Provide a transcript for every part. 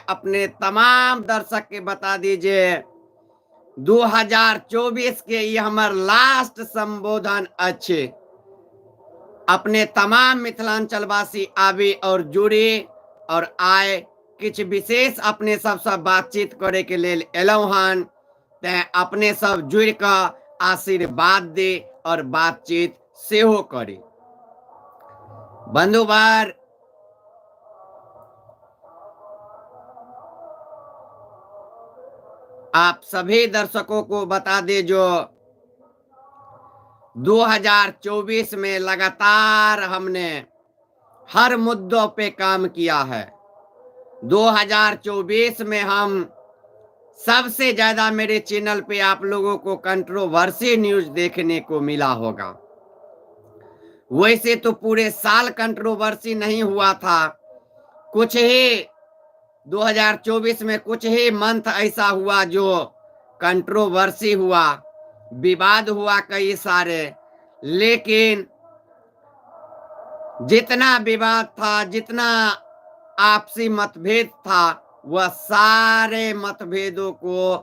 अपने तमाम दर्शक के बता दीजिए 2024 के ई हमर लास्ट संबोधन अछि। अपने तमाम मिथिलांचलवासी आबी और जुड़ी और आए किछु विशेष अपने सबसँ बातचीत करे के लेल एलहुँ हन, तें अपने सब जुड़ि कऽ आशीर्वाद दी और बातचीत सेहो करी। बंधुवर, आप सभी दर्शकों को बता दे जो 2024 में लगातार हमने हर मुद्दों पे काम किया है। 2024 में हम सबसे ज्यादा मेरे चैनल पे आप लोगों को कंट्रोवर्सी न्यूज देखने को मिला होगा। वैसे तो पूरे साल कंट्रोवर्सी नहीं हुआ था, कुछ ही 2024 में कुछ ही मंथ ऐसा हुआ जो कंट्रोवर्सी हुआ, विवाद हुआ कई सारे, लेकिन जितना विवाद था, जितना आपसी मतभेद था, वह सारे मतभेदों को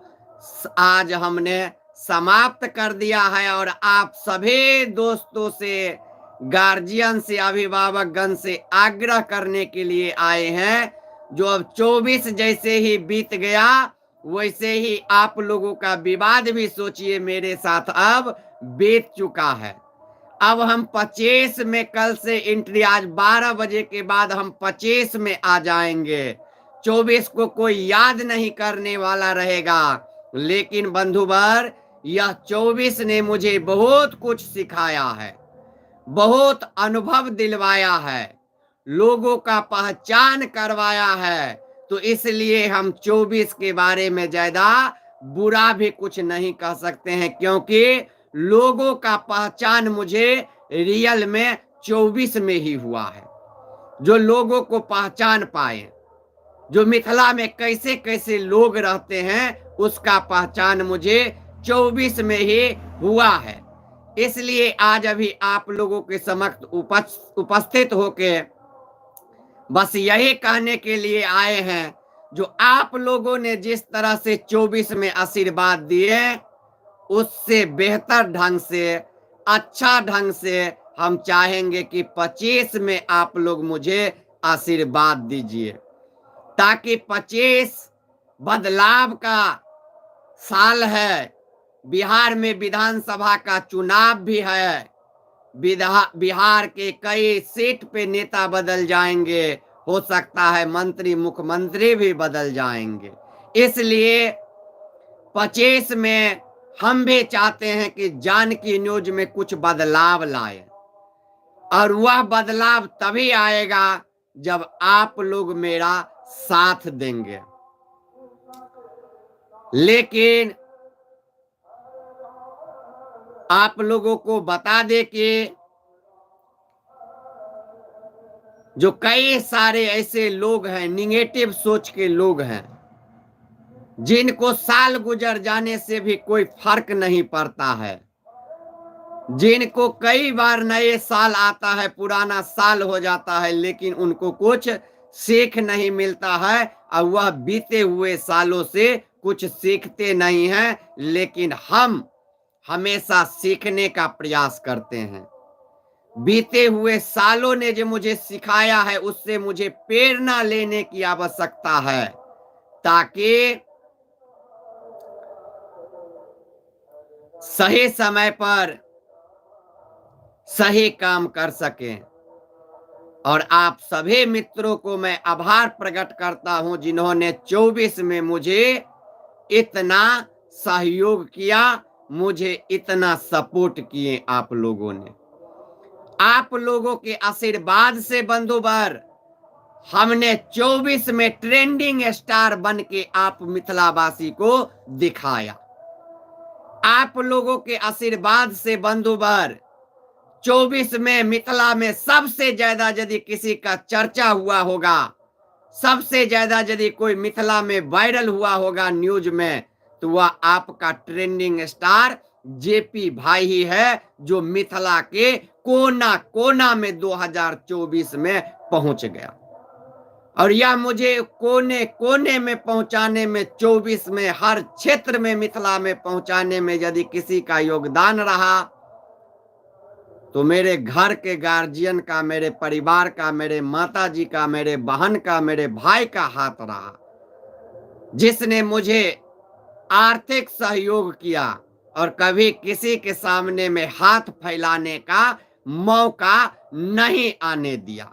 आज हमने समाप्त कर दिया है। और आप सभी दोस्तों से, गार्जियन से, अभिभावकगण से आग्रह करने के लिए आए हैं, जो अब 24 जैसे ही बीत गया वैसे ही आप लोगों का विवाद भी सोचिए मेरे साथ अब बीत चुका है। अब हम 25 में कल से एंट्री, आज 12 बजे के बाद हम 25 में आ जाएंगे। 24 को कोई याद नहीं करने वाला रहेगा, लेकिन बंधुवर यह 24 ने मुझे बहुत कुछ सिखाया है, बहुत अनुभव दिलवाया है, लोगों का पहचान करवाया है। तो इसलिए हम 24 के बारे में ज्यादा बुरा भी कुछ नहीं कह सकते हैं, क्योंकि लोगों का पहचान मुझे रियल में 24 में ही हुआ है। जो लोगों को पहचान पाए, जो मिथिला में कैसे कैसे लोग रहते हैं, उसका पहचान मुझे 24 में ही हुआ है। इसलिए आज अभी आप लोगों के समक्ष उपस्थित होके बस यही कहने के लिए आए हैं, जो आप लोगों ने जिस तरह से 24 में आशीर्वाद दिए, उससे बेहतर ढंग से, अच्छा ढंग से हम चाहेंगे कि 25 में आप लोग मुझे आशीर्वाद दीजिए, ताकि 25 बदलाव का साल है। बिहार में विधानसभा का चुनाव भी है, बिहार के कई सीट पे नेता बदल जाएंगे, हो सकता है मंत्री मुख्यमंत्री भी बदल जाएंगे। इसलिए 25 में हम भी चाहते हैं कि जानकी न्यूज में कुछ बदलाव लाए, और वह बदलाव तभी आएगा जब आप लोग मेरा साथ देंगे। लेकिन आप लोगों को बता दे कि जो कई सारे ऐसे लोग हैं, निगेटिव सोच के लोग हैं, जिनको साल गुजर जाने से भी कोई फर्क नहीं पड़ता है, जिनको कई बार नए साल आता है, पुराना साल हो जाता है, लेकिन उनको कुछ सीख नहीं मिलता है और वह बीते हुए सालों से कुछ सीखते नहीं हैं। लेकिन हम हमेशा सीखने का प्रयास करते हैं। बीते हुए सालों ने जो मुझे सिखाया है, उससे मुझे प्रेरणा लेने की आवश्यकता है, ताकि सही समय पर सही काम कर सकें। और आप सभी मित्रों को मैं आभार प्रकट करता हूं, जिन्होंने 24 में मुझे इतना सहयोग किया, मुझे इतना सपोर्ट किए आप लोगों ने। आप लोगों के आशीर्वाद से बंधुवर हमने 24 में ट्रेंडिंग स्टार बन के आप मिथिलावासी को दिखाया। आप लोगों के आशीर्वाद से बंधुवर 24 में मिथिला में सबसे ज्यादा यदि किसी का चर्चा हुआ होगा, सबसे ज्यादा यदि कोई मिथिला में वायरल हुआ होगा न्यूज में, तो वह आपका ट्रेंडिंग स्टार जेपी भाई ही है, जो मिथिला के कोना कोना में 2024 में पहुंच गया। और यह मुझे कोने कोने में पहुंचाने में, 24 में हर क्षेत्र में मिथिला में पहुंचाने में यदि किसी का योगदान रहा तो मेरे घर के गार्जियन का, मेरे परिवार का, मेरे माताजी का, मेरे बहन का, मेरे भाई का हाथ रहा, जिसने मुझे आर्थिक सहयोग किया और कभी किसी के सामने में हाथ फैलाने का मौका नहीं आने दिया,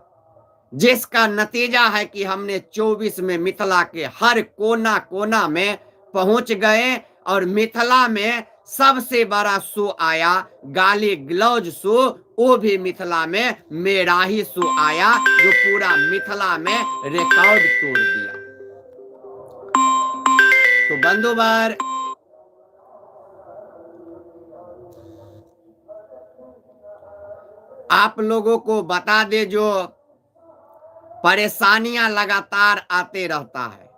जिसका नतीजा है कि हमने 24 में मिथिला के हर कोना कोना में पहुंच गए और मिथिला में सबसे बड़ा शो आया गाली गलौज शो, वो भी मिथिला में मेरा ही शो आया जो पूरा मिथिला में रिकॉर्ड तोड़ दिया। तो बंधुवर, आप लोगों को बता दे जो परेशानियां लगातार आते रहता है,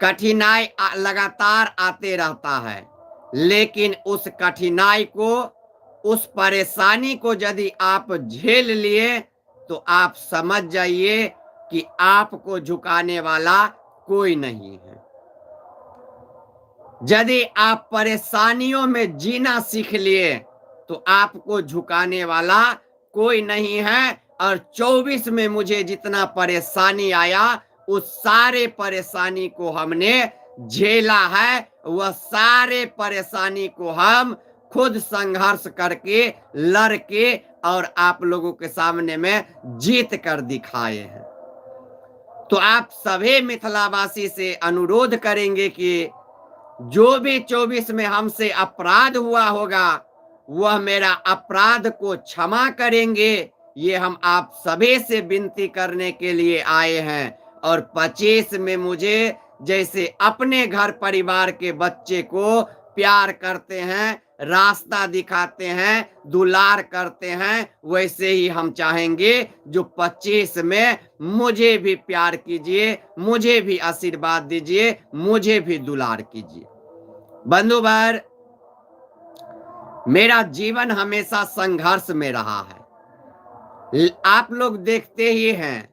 कठिनाई लगातार आते रहता है, लेकिन उस कठिनाई को, उस परेशानी को यदि आप झेल लिए तो आप समझ जाइए कि आपको झुकाने वाला कोई नहीं है। यदि आप परेशानियों में जीना सीख लिए तो आपको झुकाने वाला कोई नहीं है। और 24 में मुझे जितना परेशानी आया उस सारे परेशानी को हमने झेला है, वह सारे परेशानी को हम खुद संघर्ष करके, लड़ के और आप लोगों के सामने में जीत कर दिखाए हैं। तो आप सभी मिथिलावासी से अनुरोध करेंगे कि जो भी 24 में हमसे अपराध हुआ होगा वह मेरा अपराध को क्षमा करेंगे, ये हम आप सभी से विनती करने के लिए आए हैं। और 25 में मुझे जैसे अपने घर परिवार के बच्चे को प्यार करते हैं, रास्ता दिखाते हैं, दुलार करते हैं, वैसे ही हम चाहेंगे जो 25 में मुझे भी प्यार कीजिए, मुझे भी आशीर्वाद दीजिए, मुझे भी दुलार कीजिए। बंधुवर, मेरा जीवन हमेशा संघर्ष में रहा है। आप लोग देखते ही हैं,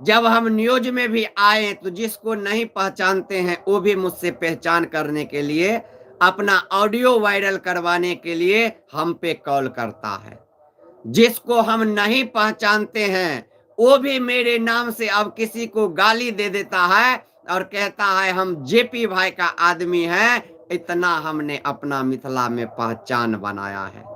जब हम न्यूज में भी आए तो जिसको नहीं पहचानते हैं वो भी मुझसे पहचान करने के लिए, अपना ऑडियो वायरल करवाने के लिए हम पे कॉल करता है। जिसको हम नहीं पहचानते हैं वो भी मेरे नाम से अब किसी को गाली दे देता है और कहता है हम जेपी भाई का आदमी है। इतना हमने अपना मिथिला में पहचान बनाया है।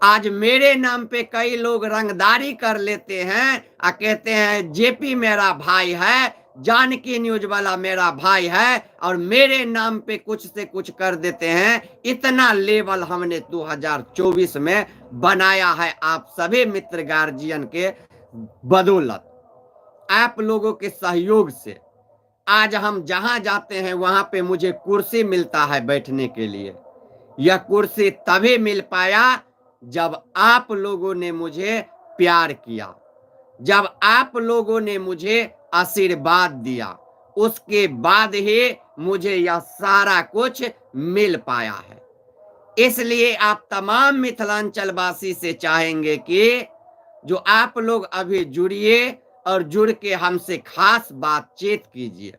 आज मेरे नाम पे कई लोग रंगदारी कर लेते हैं और कहते हैं जेपी मेरा भाई है, जानकी न्यूज वाला मेरा भाई है, और मेरे नाम पे कुछ से कुछ कर देते हैं। इतना लेवल हमने 2024 में बनाया है आप सभी मित्र गार्जियन के बदौलत, आप लोगों के सहयोग से। आज हम जहां जाते हैं वहां पे मुझे कुर्सी मिलता है बैठने के लिए। यह कुर्सी तभी मिल पाया जब आप लोगों ने मुझे प्यार किया, जब आप लोगों ने मुझे आशीर्वाद दिया, उसके बाद ही मुझे यह सारा कुछ मिल पाया है। इसलिए आप तमाम मिथिलांचलवासी से चाहेंगे कि जो आप लोग अभी जुड़िए और जुड़ के हमसे खास बातचीत कीजिए।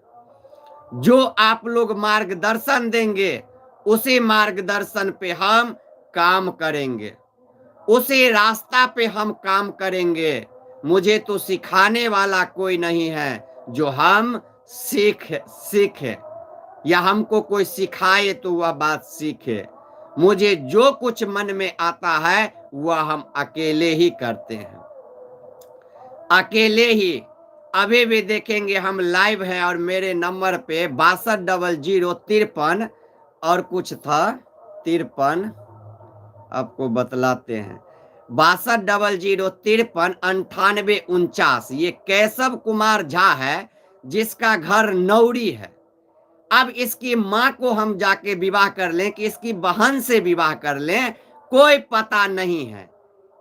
जो आप लोग मार्गदर्शन देंगे उसी मार्गदर्शन पे हम काम करेंगे, उसी रास्ता पे हम काम करेंगे। मुझे तो सिखाने वाला कोई नहीं है जो हम सीखे या हमको कोई सिखाए तो वह बात सीखे। मुझे जो कुछ मन में आता है वह हम अकेले ही करते हैं, अकेले ही। अभी भी देखेंगे हम लाइव हैं और मेरे नंबर पे 620053 और कुछ था 53, आपको बतलाते हैं 620053 9849। ये केशव कुमार झा है जिसका घर नौरी है। अब इसकी माँ को हम जाके विवाह कर लें कि इसकी बहन से विवाह कर लें, कोई पता नहीं है।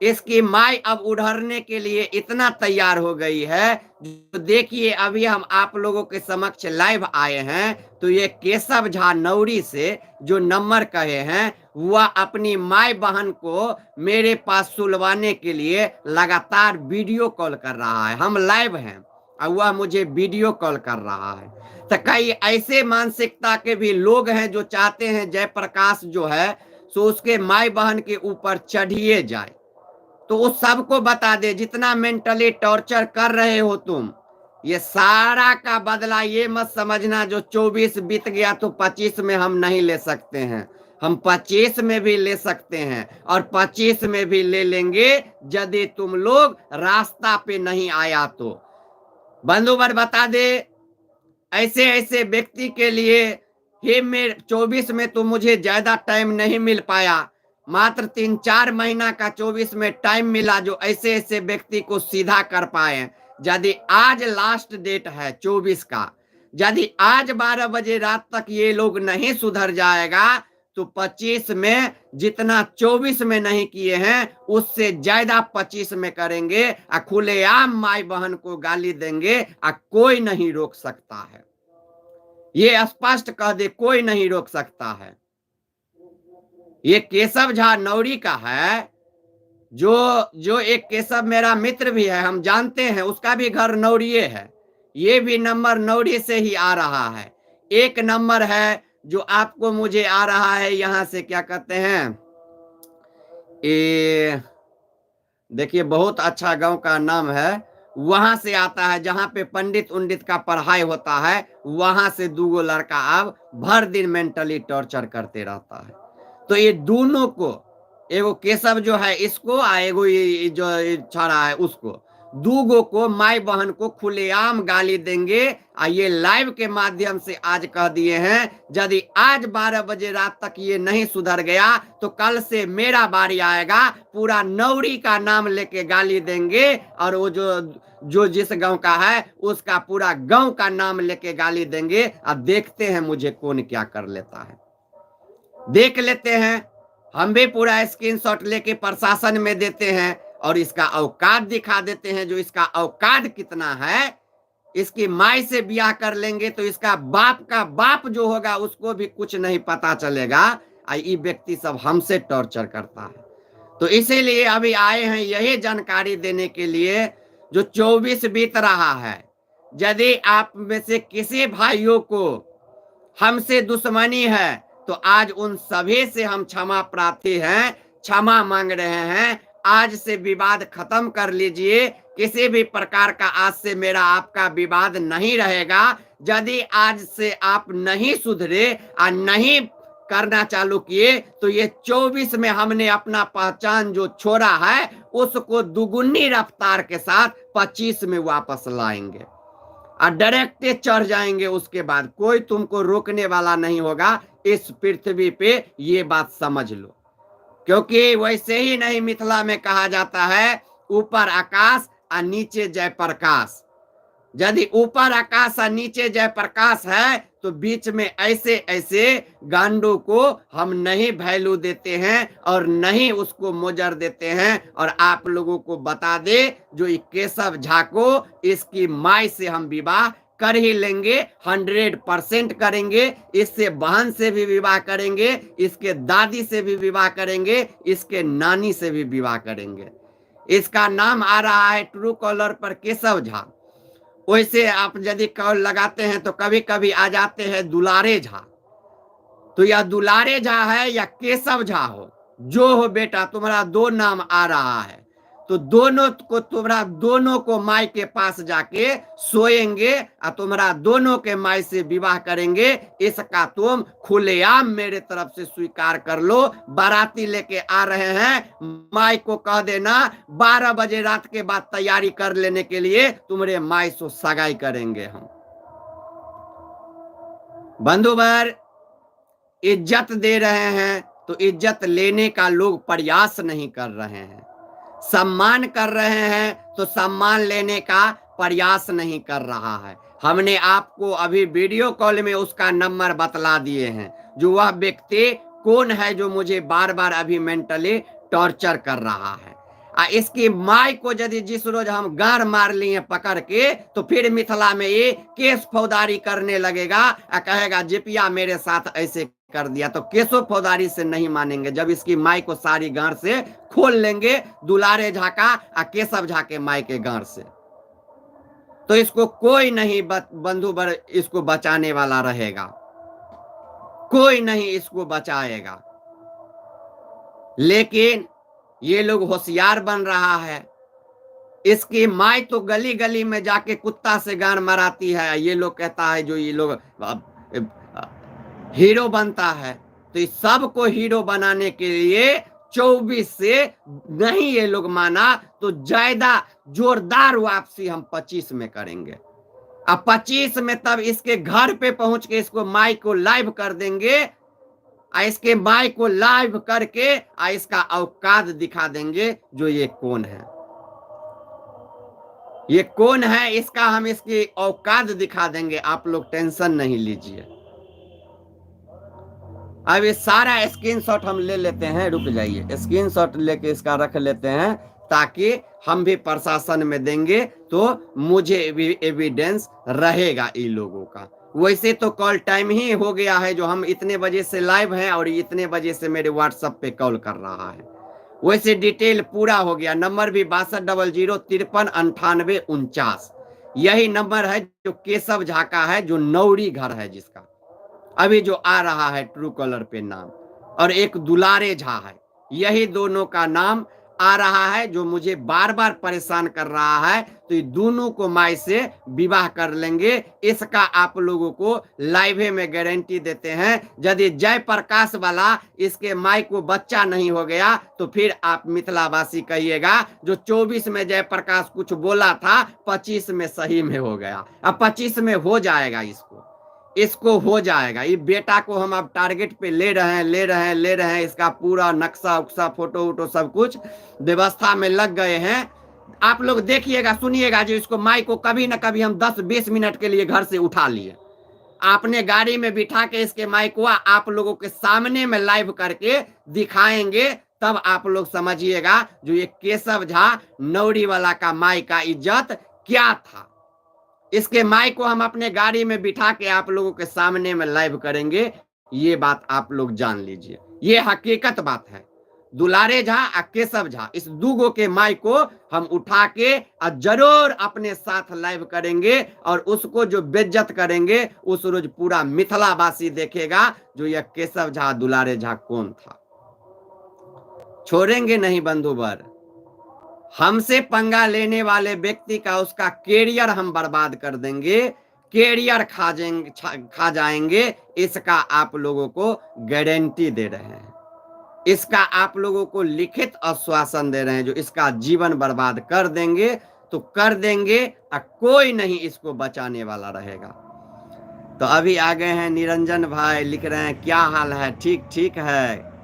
इसकी माई अब उधरने के लिए इतना तैयार हो गई है। जो देखिए अभी हम आप लोगों के समक्ष लाइव आए हैं तो ये केशव झा नौरी से जो नंबर कहे हैं वह अपनी माई बहन को मेरे पास सुलवाने के लिए लगातार वीडियो कॉल कर रहा है। हम लाइव हैं, और वह मुझे वीडियो कॉल कर रहा है। तो कई ऐसे मानसिकता के भी लोग हैं जो चाहते हैं जयप्रकाश जो है सो उसके माई बहन के ऊपर चढ़िए जाए। तो उस सबको बता दे, जितना मेंटली टॉर्चर कर रहे हो तुम, ये सारा का बदला ये मत समझना जो 24 बीत गया तो 25 में हम नहीं ले सकते हैं। हम 25 में भी ले सकते हैं और 25 में भी ले लेंगे यदि तुम लोग रास्ता पे नहीं आया तो। बंधुवर बता दे, ऐसे ऐसे व्यक्ति के लिए हे मेरे 24 में तो मुझे ज्यादा टाइम नहीं मिल पाया, मात्र 3-4 महीना का 24 में टाइम मिला जो ऐसे ऐसे व्यक्ति को सीधा कर पाए। यदि आज लास्ट डेट है 24 का, यदि आज 12 बजे रात तक ये लोग नहीं सुधर जाएगा तो 25 में जितना 24 में नहीं किए हैं उससे ज्यादा 25 में करेंगे आ खुलेआम माई बहन को गाली देंगे आ कोई नहीं रोक सकता है। ये स्पष्ट कह दे, कोई नहीं रोक सकता है। ये केशव झा नौरी का है, जो एक केशव मेरा मित्र भी है, हम जानते हैं, उसका भी घर नौरिये है। ये भी नंबर नौरी से ही आ रहा है। एक नंबर है जो आपको मुझे आ रहा है यहां से, क्या कहते हैं ये देखिए, बहुत अच्छा गांव का नाम है, वहां से आता है जहां पे पंडित उंडित का पढ़ाई होता है, वहां से दूगो लड़का अब भर दिन मेंटली टॉर्चर करते रहता है। तो ये दोनों को, एगो केशव जो है इसको आ एगो ये जो छड़ा है उसको, दूगो को माई बहन को खुलेआम गाली देंगे। आ ये लाइव के माध्यम से आज कह दिए हैं, यदि आज 12 बजे रात तक ये नहीं सुधर गया तो कल से मेरा बारी आएगा, पूरा नौरी का नाम लेके गाली देंगे और वो जो जिस गांव का है उसका पूरा गांव का नाम लेके गाली देंगे। अब देखते हैं मुझे कौन क्या कर लेता है, देख लेते हैं। हम भी पूरा स्क्रीनशॉट लेके प्रशासन में देते हैं और इसका औकात दिखा देते हैं, जो इसका औकात कितना है। इसकी माई से ब्याह कर लेंगे तो इसका बाप का बाप जो होगा उसको भी कुछ नहीं पता चलेगा। ये व्यक्ति सब हमसे टॉर्चर करता है। तो इसीलिए अभी आए हैं यही जानकारी देने के लिए, जो 24 बीत रहा है, यदि आप में से किसी भाइयों को हमसे दुश्मनी है तो आज उन सभी से हम क्षमा प्रार्थी हैं, क्षमा मांग रहे हैं। आज से विवाद खत्म कर लीजिए, किसी भी प्रकार का आज से मेरा आपका विवाद नहीं रहेगा। यदि आज से आप नहीं सुधरे और नहीं करना चालू किए तो ये 24 में हमने अपना पहचान जो छोड़ा है उसको दुगुनी रफ्तार के साथ 25 में वापस लाएंगे और डायरेक्ट चढ़ जाएंगे। उसके बाद कोई तुमको रोकने वाला नहीं होगा इस पृथ्वी पे, ये बात समझ लो। क्योंकि वैसे ही नहीं मिथिला में कहा जाता है, ऊपर आकाश और नीचे जयप्रकाश। यदि ऊपर आकाश और नीचे जयप्रकाश है तो बीच में ऐसे ऐसे गांडू को हम नहीं वैल्यू देते हैं और नहीं उसको मोजर देते हैं। और आप लोगों को बता दे, जो केशव झा को इसकी माई से हम विवाह कर ही लेंगे, 100% करेंगे। इससे बहन से भी विवाह करेंगे, इसके दादी से भी विवाह करेंगे, इसके नानी से भी विवाह करेंगे। इसका नाम आ रहा है ट्रू कॉलर पर केशव झा। वैसे आप यदि कॉल लगाते हैं तो कभी कभी आ जाते हैं दुलारे झा। तो या दुलारे झा है या केशव झा हो, जो हो बेटा, तुम्हारा दो नाम आ रहा है, तो दोनों को, तुम्हारा दोनों को माई के पास जाके सोएंगे और तुम्हारा दोनों के माई से विवाह करेंगे। इसका तुम खुलेआम मेरे तरफ से स्वीकार कर लो। बाराती लेके आ रहे हैं, माई को कह देना 12 बजे रात के बाद तैयारी कर लेने के लिए, तुम्हारे माई से सगाई करेंगे हम। बंधुवर, इज्जत दे रहे हैं तो इज्जत लेने का लोग प्रयास नहीं कर रहे हैं, सम्मान कर रहे हैं तो सम्मान लेने का प्रयास नहीं कर रहा है। हमने आपको अभी वीडियो कॉल में उसका नंबर बतला दिए हैं, जो वह व्यक्ति कौन है जो मुझे बार बार अभी मेंटली टॉर्चर कर रहा है। इसकी माई को यदि जिस रोज हम गार मार लिए पकड़ के, तो फिर मिथिला में ये केस फौजदारी करने लगेगा आ कहेगा जेपिया मेरे साथ ऐसे कर दिया। तो केसो फौजदारी से नहीं मानेंगे, जब इसकी माई को सारी गार से खोल लेंगे, दुलारे झा का आ केशव झा के माई के गार से। तो इसको कोई नहीं बंधु बर इसको बचाने वाला रहेगा, कोई नहीं इसको बचाएगा। लेकिन ये लोग होशियार बन रहा है। इसकी माई तो गली गली में जाके कुत्ता से गान मराती है, ये लोग कहता है जो ये लोग हीरो बनता है। तो इस सबको हीरो बनाने के लिए 24 से नहीं ये लोग माना तो ज्यादा जोरदार वापसी हम 25 में करेंगे। अब 25 में तब इसके घर पे पहुंच के इसको माई को लाइव कर देंगे, आ इसके माई को लाइव करके आ इसका औकात दिखा देंगे जो ये कौन है, ये कौन है, इसका हम इसकी औकात दिखा देंगे। आप लोग टेंशन नहीं लीजिए। अब ये सारा स्क्रीनशॉट हम ले लेते हैं, रुक जाइए, स्क्रीनशॉट लेके इसका रख लेते हैं ताकि हम भी प्रशासन में देंगे तो मुझे भी एविडेंस रहेगा इन लोगों का। वैसे तो कॉल टाइम ही हो गया है, जो हम इतने बजे से लाइव हैं और इतने बजे से मेरे व्हाट्सएप पे कॉल कर रहा है। वैसे डिटेल पूरा हो गया, नंबर भी 6200539849, यही नंबर है जो केशव झा का है, जो नौरी घर है जिसका अभी जो आ रहा है ट्रू कॉलर पे नाम, और एक दुलारे झा है, यही दोनों का नाम आ रहा है जो मुझे बार बार परेशान कर रहा है। तो ये दोनों को माई से विवाह कर लेंगे, इसका आप लोगों को लाइव में गारंटी देते हैं। यदि जय प्रकाश वाला इसके माई को बच्चा नहीं हो गया तो फिर आप मिथिलावासी कहिएगा जो 24 में जय प्रकाश कुछ बोला था 25 में सही में हो गया। अब 25 में हो जाएगा, इसको इसको हो जाएगा। ये बेटा को हम अब टारगेट पे ले रहे हैं, ले रहे हैं, ले रहे हैं। इसका पूरा नक्शा उक्सा फोटो वोटो सब कुछ व्यवस्था में लग गए हैं। आप लोग देखिएगा सुनिएगा जो इसको माई को कभी ना कभी हम 10-20 मिनट के लिए घर से उठा लिए, आपने गाड़ी में बिठा के इसके माई को आप लोगों के सामने में लाइव करके दिखाएंगे, तब आप लोग समझिएगा जो ये केशव झा नौरी वाला का माई का इज्जत क्या था। इसके माई को हम अपने गाड़ी में बिठा के आप लोगों के सामने में लाइव करेंगे, ये बात आप लोग जान लीजिए, ये हकीकत बात है। दुलारे झा और केशव झा इस दूगो के माई को हम उठा के और जरूर अपने साथ लाइव करेंगे और उसको जो बेइज्जत करेंगे उस रोज पूरा मिथिलावासी देखेगा जो यह केशव झा दुलारे झा कौन था। छोड़ेंगे नहीं बंधुवर, हमसे पंगा लेने वाले व्यक्ति का उसका कैरियर हम बर्बाद कर देंगे, कैरियर खा जाएंगे, इसका आप लोगों को गारंटी दे रहे हैं, इसका आप लोगों को लिखित आश्वासन दे रहे हैं। जो इसका जीवन बर्बाद कर देंगे तो कर देंगे और कोई नहीं इसको बचाने वाला रहेगा। तो अभी आ गए हैं निरंजन भाई, लिख रहे हैं क्या हाल है, ठीक ठीक है।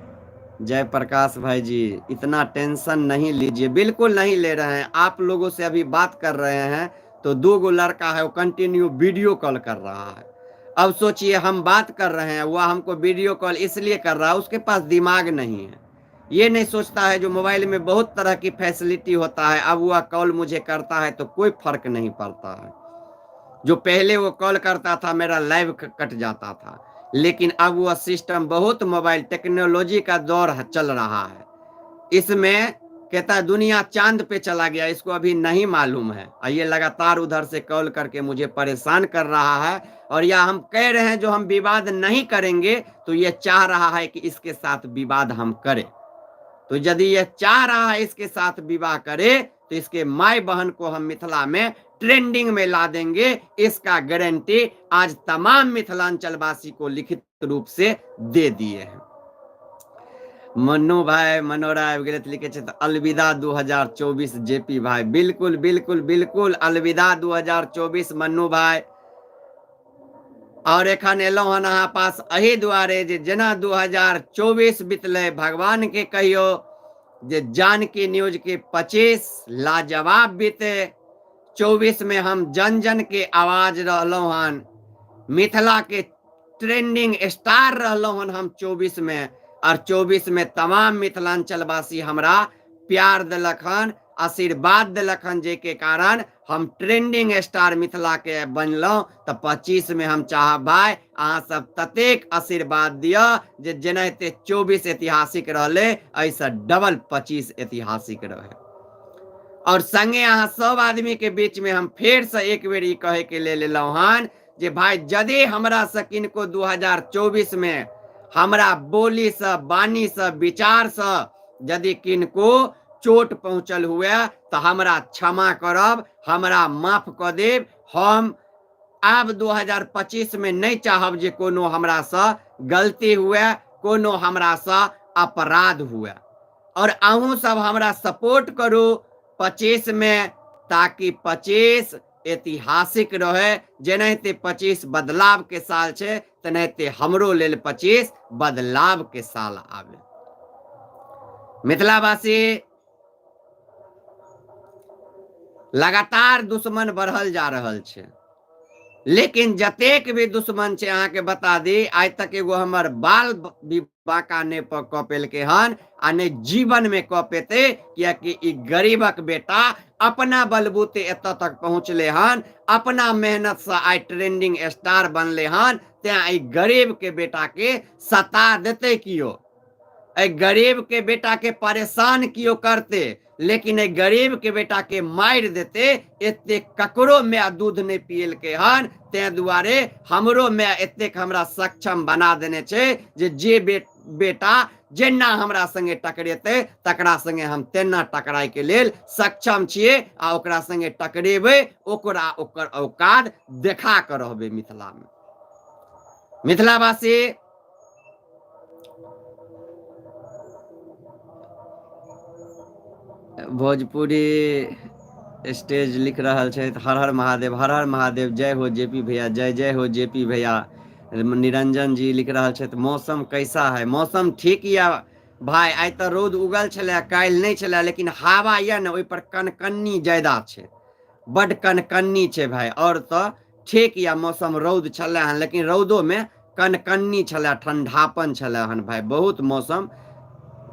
जय प्रकाश भाई जी, इतना टेंशन नहीं लीजिए, बिल्कुल नहीं ले रहे हैं। आप लोगों से अभी बात कर रहे हैं तो दो गो लड़का है वो कंटिन्यू वीडियो कॉल कर रहा है। अब सोचिए हम बात कर रहे हैं, वह हमको वीडियो कॉल इसलिए कर रहा है, उसके पास दिमाग नहीं है, ये नहीं सोचता है जो मोबाइल में बहुत तरह की फैसिलिटी होता है। अब वह कॉल मुझे करता है तो कोई फर्क नहीं पड़ता है। जो पहले वो कॉल करता था मेरा लाइव कट जाता था, लेकिन अब वह सिस्टम बहुत मोबाइल टेक्नोलॉजी का दौर चल रहा है। इसमें कहता है दुनिया चांद पे चला गया, इसको अभी नहीं मालूम है। और ये लगातार उधर से कॉल करके मुझे परेशान कर रहा है। और यह हम कह रहे हैं जो हम विवाद नहीं करेंगे, तो ये चाह रहा है कि इसके साथ विवाद हम करें। तो यदि यह चाह रहा है इसके साथ विवाह करे तो इसके माई बहन को हम मिथिला में ट्रेंडिंग में ला देंगे, इसका गारंटी आज तमाम मिथिलांचलवासी को लिखित रूप से दे दिए हैं। मन्नू भाई मनोरा आबि गेलै तऽ लिखै छै तऽ अलविदा 2024 जेपी भाई, बिल्कुल बिल्कुल बिल्कुल अलविदा 2024 मन्नू भाई। और एखन एलहुँ हन अहाँ पास एहि दुआरे जे जेना 2024 बितलै, भगवान के कहियो जे जानकी न्यूज के 25 लाजवाब बीते। 24 में हम जन जन के आवाज रहलहुँ हन, मिथिला के ट्रेंडिंग स्टार रहलहुँ हन हम 24 में। और 24 में तमाम मिथिलांचलवासी हमरा प्यार देलक हन, आशीर्वाद देलक हन, जाहिके कारण हम ट्रेंडिंग स्टार मिथिला के बनलहुँ। तऽ 25 में हम चाहब भाई अहाँ सब ततेक आशीर्वाद दिअ जे जेनाहिते 24 ऐतिहासिक रहलै एहिसँ डबल 25 ऐतिहासिक रहे। आओर संगे अहाँ सब आदमी के बीच में हम फेर से एक बेर ई कहे के लेल एलहुँ हन जे भाई यदि हमरा से किनको 2024 में हमरा बोली से, वाणी से, विचार से यदि किनको चोट पहुंचल हुए तो हमरा क्षमा करब, हमरा माफ कऽ देब। हम आब 2025 में नहीं चाहब जे कोनो हमरा से गलती हुए, कोनो हमरा से अपराध हुए। और अहूँ सब हमरा सपोर्ट करू 25 में, ताकि 25 ऐतिहासिक रहे। जेनाहिते 25 बदलाव के साल छै, तेनाहिते हमरो लेल 25 बदलाव के साल आवे। मिथिलावासी, लगातार दुश्मन बढ़ल जा रहल छै, लेकिन जतेक भी दुश्मन छै, अहाँके बता दी, आइ तक एगो हमर बाल भी बांका नहि कऽ पेलकै हन आ नहि जीवनमे कऽ पेतै, कियाकि ई गरीबक बेटा अपना बलबूते एतऽ तक पहुँचलै हन, अपना मेहनतसँ आइ ट्रेंडिंग स्टार बनलै हन। तेँ एहि गरीबके बेटाके सता देतै कियो, एहि गरीबके बेटाके परेशान कियो करते, लेकिन एहि गरीबके बेटाके मारि देते, एतेक ककरो माय दूध नहि पियलकै हन। तेँ दुआरे हमरो माय एतेक हमरा सक्षम बना देने छै जे जे बेटा जेना हमरा संगे टकरेतै तकरा संगे हम तेना टकराइके लेल सक्षम छियै आ ओकरा संगे टकरेबै, ओकरा ओकर औकात देखा कऽ रहबै मिथिलामे। मिथिलावासी, भोजपुरी स्टेज लिख रहल छथि, हर हर महादेव, हर हर महादेव, जय हो जेपी भैया, जय जय हो जेपी भैया। निरंजन जी लिख रहल छथि, मौसम कैसा है? मौसम ठीक यऽ भाई, आइ तऽ रौद उगल छलै, काल्हि नहि छलै, लेकिन हवा यऽ ने, ओहिपर कनकन्नी ज्यादा छै, बड्ड कनकन्नी छै भाई। आओर तऽ ठीक यऽ मौसम, रौद छलै हन, लेकिन रौदोमे कनकन्नी छलै, ठंडापन छलै हन भाई, बहुत मौसम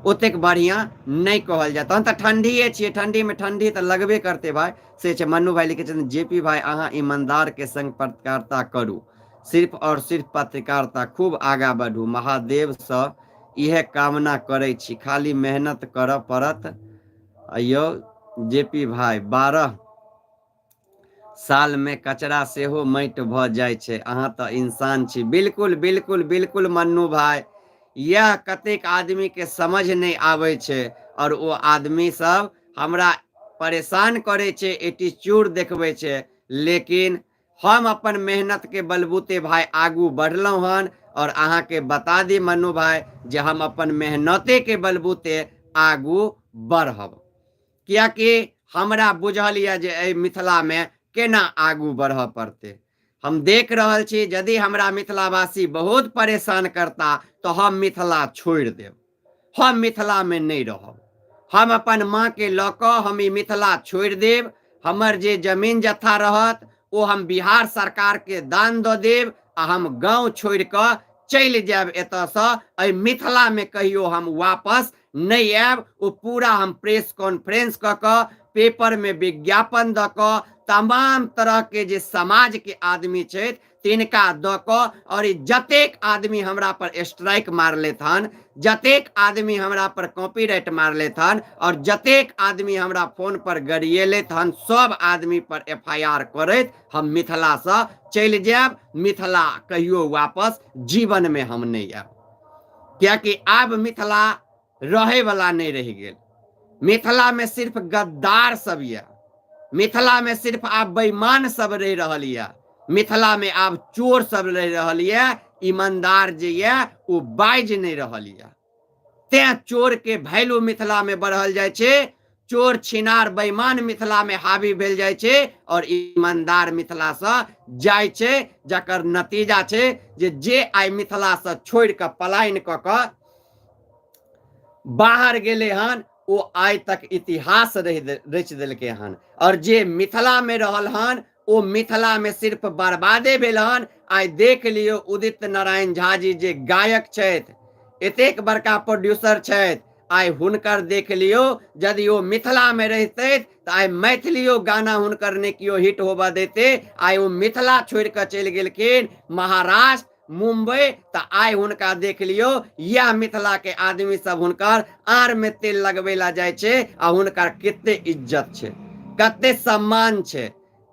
ओतेक बढ़िआँ नहि कहल जाय। तहन तऽ ठंडिए छियै, ठंडीमे ठंडी तऽ लगबे करतै भाई, से छै। मन्नू भाई लिखै छथिन, जे पी भाई अहाँ ईमानदारके संग पत्रकारिता करू, सिर्फ और सिर्फ पत्रकारिता, खूब आगाँ बढ़ू, महादेवसँ इएह कामना करै छी, खाली मेहनत करऽ पड़त। यौ जे पी भाई, 12 सालमे कचरा सेहो माटि भऽ जाइ छै, अहाँ तऽ इंसान छी। बिल्कुल बिल्कुल बिल्कुल मन्नू भाई, इएह कतेक आदमीके समझ नहि आबै छै आओर ओ आदमी सब हमरा परेशान करै छै, एटीट्यूड देखबै छै, लेकिन हम अपन मेहनतके बलबूते भाई आगू बढ़लहुँ हन। आओर अहाँके बता दी मन्नू भाई जे हम अपन मेहनतेके बलबूते आगू बढ़ब, कियाकि हमरा बुझल यऽ जे एहि मिथिलामे केना आगू बढ़ऽ पड़तै। हम देख रहल छी, यदि हमरा मिथिलावासी बहुत परेशान करता तऽ हम मिथिला छोड़ि देब, हम मिथिलामे नहि रहब, हम अपन माँके लऽ कऽ हम ई मिथिला छोड़ि देब। हमर जे जमीन जत्था रहत ओ हम बिहार सरकारके दान दऽ देब आ हम गाँव छोड़ि कऽ चलि जायब एतऽसँ। एहि मिथिलामे कहियो हम वापस नहि आयब। ओ पूरा हम प्रेस कॉन्फ्रेंस कऽ कऽ, पेपरमे विज्ञापन दऽ कऽ, तमाम तरहके जे समाजके आदमी छथि तिनका दऽ कऽ, आओर ई जतेक आदमी हमरा पर स्ट्राइक मारलथि हन, जतेक आदमी हमरा पर कॉपीराइट मारलथि हन, आओर जतेक आदमी हमरा फोन पर गरिएलथि हन, सब आदमी पर एफ I R करैत हम मिथिलासँ चलि जायब। मिथिला कहियो वापस जीवनमे हम नहि आयब, कियाकि आब मिथिला रहैवला नहि रहि गेल। मिथिलामे सिर्फ गद्दार सब यऽ, मिथिलामे सिर्फ आब बेईमान सब रहि रहल यऽ, मिथिलामे आब चोर सब रहि रहल यऽ, ईमानदार जे यऽ ओ बाजि नहि रहल यऽ। तें चोर के वैल्यू मिथिलामे बढ़ल जाइ छै, चोर छिनार बेईमान मिथिलामे हावी भेल जाइ छै और ईमानदार मिथिलासँ जाइ छै, जकर नतीजा छै जे जे आइ मिथिलासँ छोड़ि कऽ पलायन कऽ कऽ बाहर गेलै हन ओ आइ तक इतिहास रचि देलकै हन, और जे मिथिलामे रहल हन ओ मिथिलामे सिर्फ बर्बादे भेल हन। आइ देख लियौ उदित नारायण झा जी जे गायक छथि, एतेक बड़का प्रोड्यूसर छथि, आइ हुनकर देख लियौ, यदि ओ मिथिलामे रहितथि तऽ आइ मैथिलियो गाना हुनकर नहि केओ हिट होबऽ दैते। आइ ओ मिथिला छोड़ि कऽ चलि गेलखिन महाराष्ट्र, मुम्बई। तऽ आइ हुनका देख लियौ, इएह मिथिलाके आदमी सब हुनकर आड़मे तेल लगबै ला जाइ छै आ हुनकर कते इज्जत छै, कते सम्मान छै,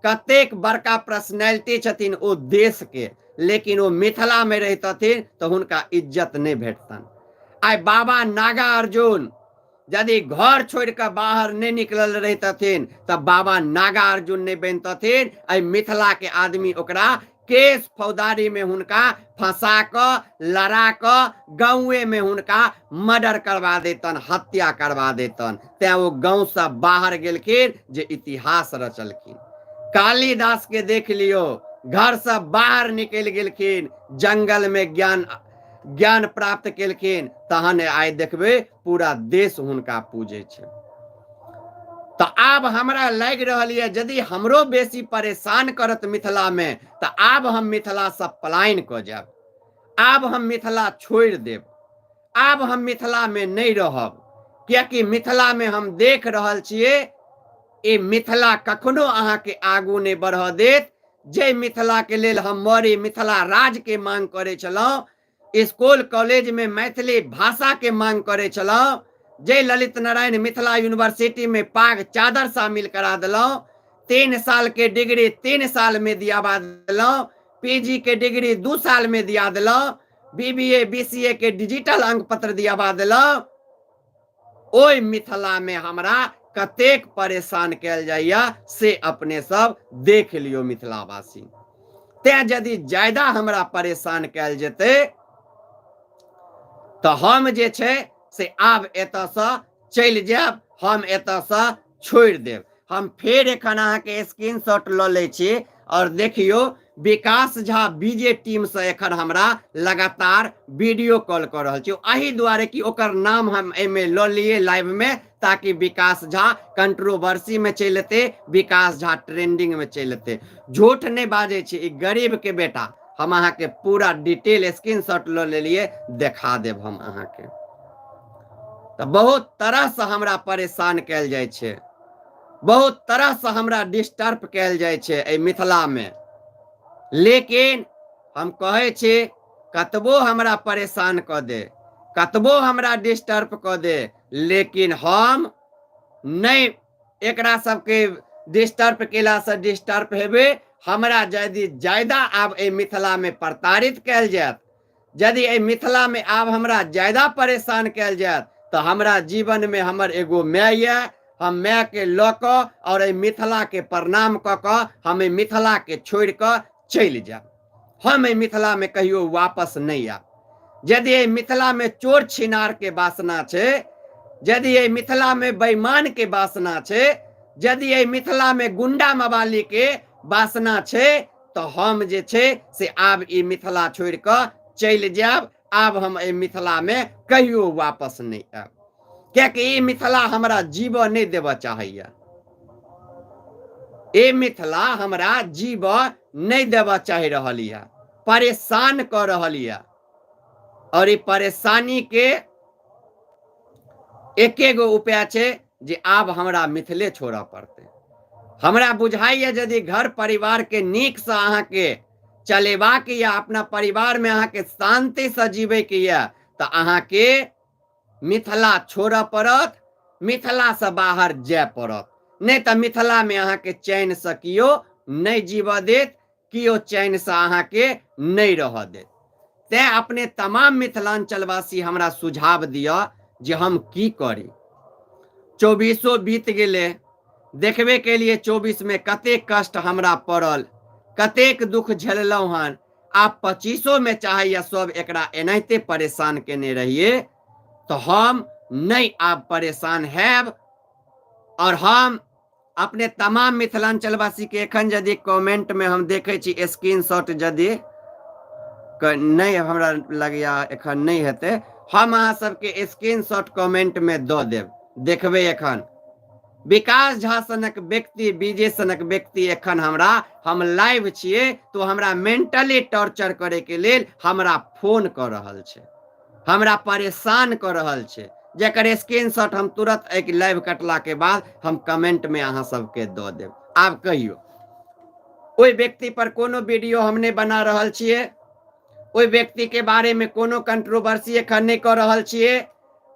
कतेक बड़का पर्सनैलिटी छथिन ओ देशके, लेकिन ओ मिथिलामे रहितथिन तऽ हुनका इज्जत नहि भेटतनि। आइ बाबा नागा अर्जुन यदि घर छोड़ि कऽ बाहर नहि निकलल रहितथिन तऽ बाबा नागा अर्जुन नहि बनितथिन। एहि मिथिलाके आदमी ओकरा केस फौजदारीमे हुनका फंसा कऽ लड़ा कऽ गाँवेमे हुनका मर्डर करवा देतन, हत्या करवा देतन। तें ओ गाँवसँ बाहर गेलखिन जे इतिहास रचलखिन। कालिदास के देख लियौ, घरसँ बाहर निकलि गेलखिन, जंगलमे ज्ञान ज्ञान प्राप्त केलखिन, तहन आइ देखबै पूरा देश हुनका पूजै छै। तऽ आब हमरा लागि रहल यऽ यदि हमरो बेसी परेशान करत मिथिलामे तऽ आब हम मिथिलासँ पलायन कऽ जायब, आब हम मिथिला छोड़ि देब, आब हम मिथिलामे नहि रहब। कियाकि मिथिलामे हम देख रहल छियै ई मिथिला कखनो अहाँके आगू नहि बढ़ऽ देत। जे मिथिलाके लेल हम मरी मिथिला राज्यके मांग करै छलहुँ, स्कूल कॉलेजमे मैथिली भाषाके मांग करै छलहुँ, जे ललित नारायण मिथिला यूनिवर्सिटीमे पाग चादर शामिल करा देलहुँ, 3 सालके डिग्री 3 सालमे दियाबा देलहुँ, पीजी के डिग्री 2 सालमे दिया देलहुँ, बीबीए बीसीए के डिजिटल अंक पत्र दियाबा देलहुँ, ओहि मिथिलामे हमरा कतेक परेशान कयल जाइए से अपने सब देख लियौ मिथिलावासी। तें यदि ज्यादा हमरा परेशान कयल जेतै तऽ हम जे छै से आब एतऽसँ चलि जायब, हम एतऽसँ छोड़ि देब। हम फेर एखन अहाँके स्क्रीन शॉट लऽ लै छी और देखियौ विकास झा बीजे टीमसँ एखन हमरा लगातार वीडियो कॉल कऽ रहल छी, एहि दुआरे कि ओकर नाम हम एहिमे लऽ लियै लाइवमे ताकि विकास झा कंट्रोवर्सीमे चलि एतै, विकास झा ट्रेंडिंगमे चलि एतै। झूठ नहि बाजै छी, ई गरीबके बेटा। हम अहाँके पूरा डिटेल स्क्रीन शॉट लऽ लेलियै, देखा देब हम अहाँके। तऽ बहुत तरहसँ हमरा परेशान कयल जाइ छै, बहुत तरहसँ हमरा डिस्टर्ब कयल जाइ छै एहि मिथिलामे। लेकिन हम कहै छी कतबो हमरा परेशान कऽ दे, कतबो हमरा डिस्टर्ब कऽ दे, लेकिन हम नहि एकरा सबके डिस्टर्ब केलासँ डिस्टर्ब हेबै। हमरा यदि ज्यादा आब एहि मिथिलामे प्रताड़ित कयल जायत, यदि एहि मिथिलामे आब हमरा ज्यादा परेशान कयल जायत, तऽ हमरा जीवनमे हमर एगो माय यऽ, हम मायके लऽ कऽ आओर एहि मिथिलाके प्रणाम कऽ कऽ हम एहि मिथिलाके छोड़ि कऽ चलि जायब। हम एहि मिथिलामे कहियो वापस नहि आयब। यदि एहि मिथिलामे चोर छिनारके वासना छै, यदि एहि मिथिलामे बेईमानके वासना छै, यदि एहि मिथिलामे गुंडा मवालीके वासना छै, तऽ हम जे छै से आब ई मिथिला छोड़ि कऽ चलि जायब। आब हम एहि मिथिलामे कहियो वापस नहि आयब, कियाकि ई मिथिला हमरा जीवऽ नहि देबऽ चाहैया। ई मिथिला हमरा जीवऽ नहि देबऽ चाहि रहल यऽ, परेशान कऽ रहल यऽ। और ई परेशानी के एके गो उपाय छै जे आब हमरा मिथिले छोड़ऽ पड़तै। हमरा बुझाइए यदि घर परिवारके नीकसँ अहाँके चलेबाक यऽ, अपना परिवारमे अहाँके शान्तिसँ जीबैके यऽ, तऽ अहाँके मिथिला छोड़ऽ पड़त, मिथिलासँ बाहर जाय पड़त। नहि तऽ मिथिलामे अहाँके चैनसँ केओ नहि जीबऽ देत, केओ चैनसँ अहाँके नहि रहऽ देत। तेँ अपने तमाम मिथिलाञ्चलवासी हमरा सुझाव दिअ जे हम की करी। 24 बीत गेलै, देखबे केलिए 24मे कतेक कष्ट हमरा पड़ल, कतेक दुख झेललहुँ हन। आब 25मे चाहैए सब एकरा एनाहिते परेशान केने रहिए, तऽ हम नहि आब परेशान हैब। और हम अपने तमाम मिथिलाञ्चलवासी के एखन यदि कमेंट में हम देखै छी स्क्रीन शॉट यदि नहि हमरा लगैया एखन नहि हेतै, हम अहाँ सबके स्क्रीन शॉट कमेंट में दऽ देब, देखबै एखन। विकास झा सनक व्यक्ति, विजय सनक व्यक्ति एखन हमरा, हम लाइव छियै तो हमरा मेंटली टॉर्चर करे के लेल हमरा फोन कऽ रहल छै, हमरा परेशान कऽ रहल छै, जकर स्क्रीनशॉट हम तुरंत एक लाइव कटला के बाद हम कमेंट में अहाँ सबके दऽ देब। आब कहियौ, ओहि व्यक्ति पर कोनो वीडियो हम नहि बना रहल छियै, ओहि व्यक्तिके बारेमे कोनो कंट्रोवर्सी एखन नहि कऽ रहल छियै।